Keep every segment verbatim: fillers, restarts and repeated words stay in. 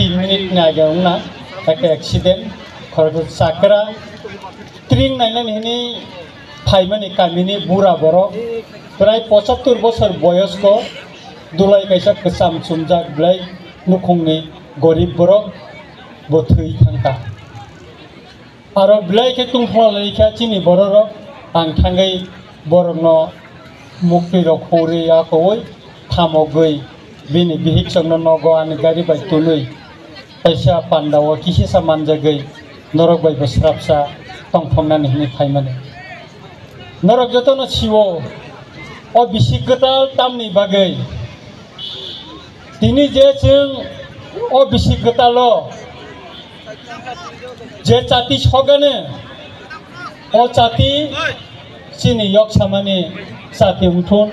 Minute ni age wngna, ekta accident, khoroksa chakra, tring nainani hini phaimani kamini bura borok, prai pochattor bosor boyosko, dulai kaisa kwcham chumjak belai nukhungni gorib borok bo thwi thangkha. Aro belai khe tungphla lai kha chini bororok, ang thangwi borokno muktwi rok khuri yakowi thamogwi bini bihik chwngno nogo ani gari bai tunwi kaisa pandao kisisa manjagwi norok bai bo srapsa tongthoknani hwnwi phaimani. Norok jotono sio o bisi kwtal tamni bagwi tini je chwng o bisi kwtalo je chati sogane, o chati chini yok samani chati wngthun.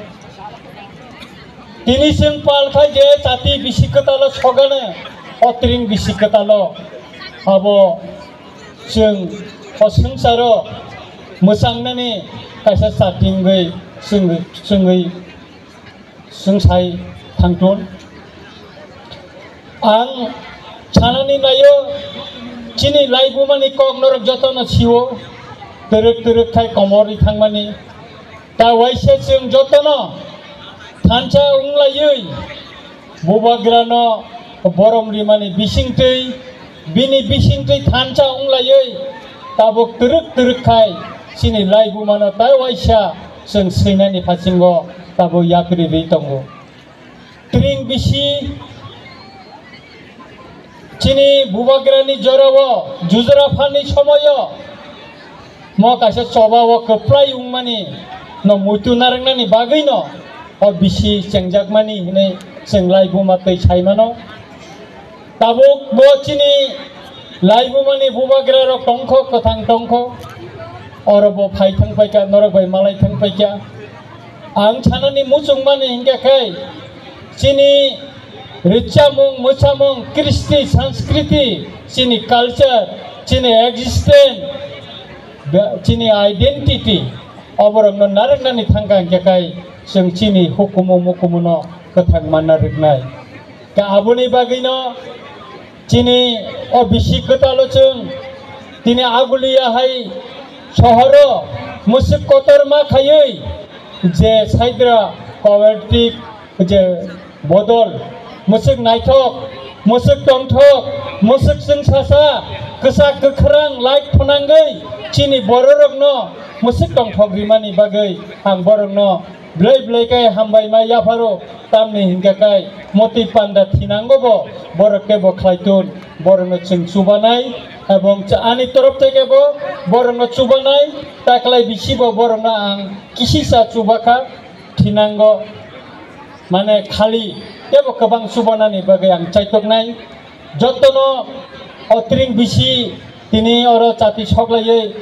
Tini chwng pal khai je chati bisi kwtalo sogane, o tring bisi kwtalo abo chwng o swngcharo mwchangnani kaisa chati wngwi chwng, chwngwi swngsai thangthun. Ang sanani naio, chini laibumani kok norok jotono sio, twrwk twrwk khai komorwi thangmani. Ta waisa chwng jotono thansa wnglaiwi bubagrano borom rimani bisingtwi, bini bisingtwi thansa wnglaiwi tabuk twrwk twrwk khai chini laibumano ta waisa chwng swinani phasingo tabuk yapri rwi tongo. Tring bisi chini bubagrani jorao jujra phalni somoio mo kaisa choba o kwplai wngmani no muitu narwknani bagwino o bisi chengjakmani hinwi chwng laibuma twi saimano. Tabuk bo chini laibumani bubagrarok tongkho, kwthang tongkho, oro bo phai thang paikha, norok bai malai thang paikha. Ang sanani muchungmani hinkhe khai chini rwchapmung, mwsamung, kristi, sanskriti, chini culture, chini existence, be-, chini identity, oborokno narwknani thangkha hinkhe khai chwng chini hukumu mukumuno kwthang manna rwknai. Khe aboni bagwino chini o bisi kwtalo chwng tini Aguliya hai sohoro mwswk kotorma khaiwi je Saidra cooperative je bodol mwswk naithok, mwswk tongthok, mwswk chwngsasa, kwchak kwkhrang light phwnangwi chini bororokno mwswk tongthok rimani bagwi ang borokno belai belai khe hambai ma yapharo, tamni hinkhe kai motwi panda thinango bo, borok khe bo khlai tun, borokno chwng chubanai, ebong cha-, ani torof theke bo borokno chubanai, taklai bisi bo borokno ang kisisa chubakha thinango, mane khali tebo kwbang chubanani bagwi ang chaitoknai. Jotono o tring bisi tini oro chati soklaiwi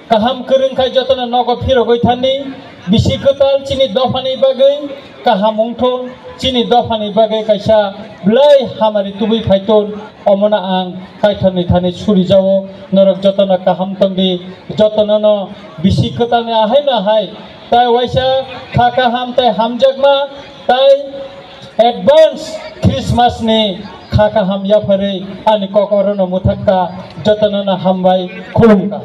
kaham kwrwng khai jotono nogo phirogwi thani, bisi kwtal chini dophani bagwi kaham wngthun, chini dophani bagwi kaisa belai hamari tubui phaitun, omono ang Kaitorni thani surijao. Norok jotono kaham tongdi, jotonono bisi kwtalni ahaino ahai tai waisa kha kaham tai hamjakma tai Advance Christmas ni kha kaham yapharwi ani kok orono mwthakha, jotono no hambai khulumkha.